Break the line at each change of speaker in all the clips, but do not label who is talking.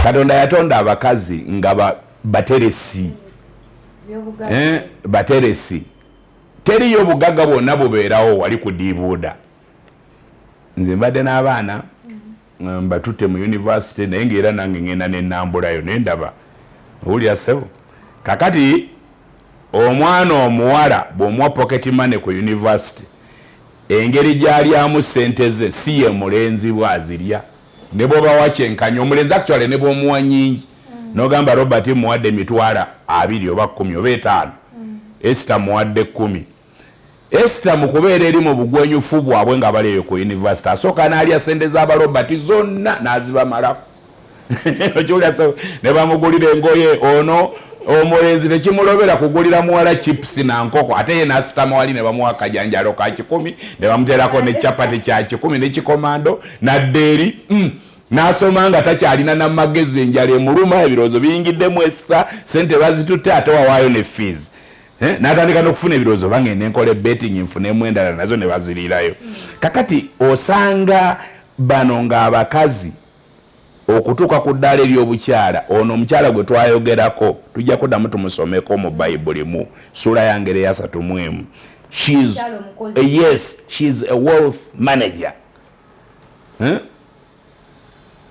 Katonda yatonda abakazi nga bateresi, bateresi. Teriyo bugagga bwonna bubeerawo wali ku diibuuda. Nze mbadde n'abaana mbatutte mu university, naye ngaera nange ngenda nenambulayo naye ndaba. Owulira, ssebo? Kakati omwana omuwala bw'omuwa pocket money ku university, engeri gy'alyamu sente ze si ye mulenzi bw'azirya. Ne bw'obawa kyenkanya omulenzi, actually ne bw'omuwa nyingi, n'ogamba Robert muwadde 20,000 oba 10 oba 5, Esther muwadde 10, Esther mu kubeera eri mu bugwenyufu bwabwe nga bali eyo ku university, asooka n'alya sente z'abalobert zonna n'azibamalako. Okiwulira? Ne bamugulira engoye. Ono omulenzi tekimulobera kugulira muwala chips na nkoko, ate ye n'asitama wali ne bamuwa akajanjalo ka 100, ne bamuteerako ne chapati kya 100 nekikomando, nadda eri n'asoma nga takyalina namagezi, enjala emuluma, ebirowoozo biyingiddemu Esther, sente bazitutte, ate wawaayo ne fees. N'atandika n'okufuna ebirowoozo, oba ngende nkola betting nfunemu endala, nazo ne baziriirayo. Kakati osanga bano ng'abakazi okutuuka ku ddaala ery'obukyala, ono omukyala gwe twayogerako, tujja kuddamu tumusomeko mu Bayibuli mu ssuula yangeri eyasatu mu emu. Yes, she's a wealth manager, eh?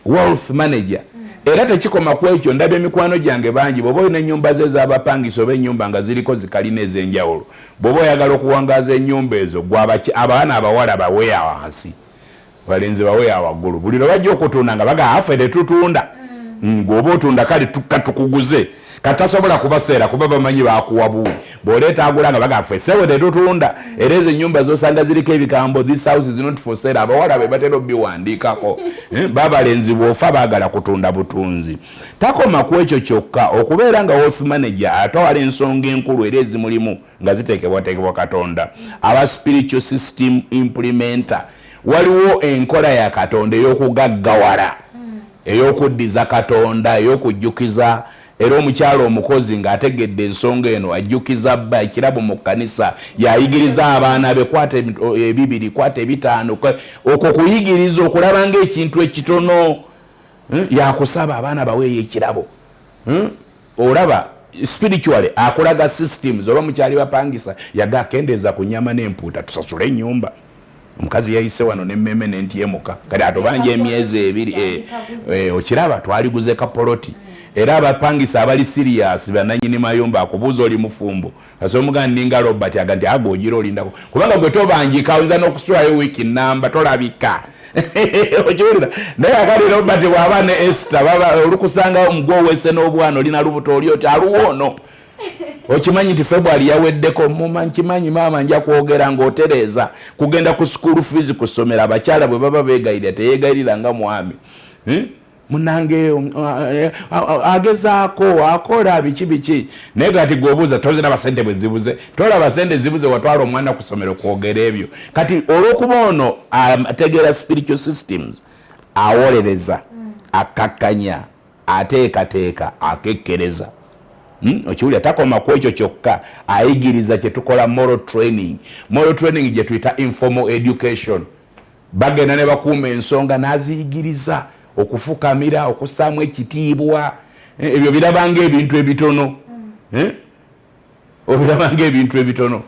Wealth manager. Era tekikoma ku ekyo. Ndaba emikwano gyange bangi, bw'oba olina ennyumba ze ez'abapangisa oba ennyumba nga ziriko zikalina ez'enjawulo, bw'oba oyagala okuwangaaza ennyumba ezo, gwe abaana abawala baweya wansi, balenzi baweya waggulu. Buli lwe bajja okutunda nga bagaa, "Affe tetutunda." Gweoba otunda, kale tukuguze. Katasobola kubaseera kuba bamanyi bakuwa buwi. Bw'oleeta agula nga bagaa, "Ffe sewe tetutunda." Era ezo ennyumba zosanga ziriko ebigambo "This house is not for sale", abawala be batera obiwandiikako. Babalenzi bw'ofa baagala kutunda butunzi. Takoma ku ekyo kyokka okubeera nga wealth manager, atwala ensonga enkulu era ezimulimu nga ziteekebwateekebwa Katonda. Aba spiritual system implementer. Waliwo enkola ya Katonda ey'okugaggawala, ey'okuddiza Katonda, ey'okujjukiza. Era omukyalo omukozi ng'ategedde ensonga eno, ajjukiza bba ekirabo mu kkanisa, yayigiriza abaana be, kwata ebibiri, kwata ebitaano. Okwo kuyigiriza okulaba ng'ekintu ekitono, yakusaba abaana baweeyo ekirabo. Olaba spiritually akulaga systems. Oba mukyali bapangisa, yaga akendeeza ku nyama n'empuuta, tusasule ennyumba. Omukazi yayise wano nemmeme nentyemuka, kati atobanja emyezi 2. Okiraba, twaliguze kapoloti. Era abapangisa abali serious, bananyini mayumba, akubuuza, "Oli mufumbo?" Kasi omuganda ninga Robert aga nti ago ogira olindako, kubanga gwe tobanjika, oyinza n'okusulayo wiiki namba tolabika. Okiwulira? Naye akali Robert bw'aba ne Esther, olukusanga omugwowese n'obwana, olina lubuto, oli oti aluwo ono, okimanyi nti February yaweddeko, muma nkimanyi maama nja kwogera ng'otereeza kugenda ku school fees ku ssomero. Abakyala bwe baba beegayirira, teyeegayirira nga mwami. Eh? Munange agezaako akola biki biki, naye kati gweobuuza, toziraba sente bwe zibuze, tolaba sente zibuze, watwala omwana ku ssomero kwogera ebyo. Kati olw'okuba ono ategeera spiritual systems, awolereza, akkakkanya, ateekateeka, akekkereza. Okiwulira? Takoma ku ekyo kyokka, ayigiriza kyetukola moral training. Moral training gye tuyita informal education. Bagenda ne bakuuma ensonga n'aziyigiriza okufukamira, okussaamu ekitiibwa. Ebyo birabanga ebintu ebitono. Obirabanga ebintu ebitono.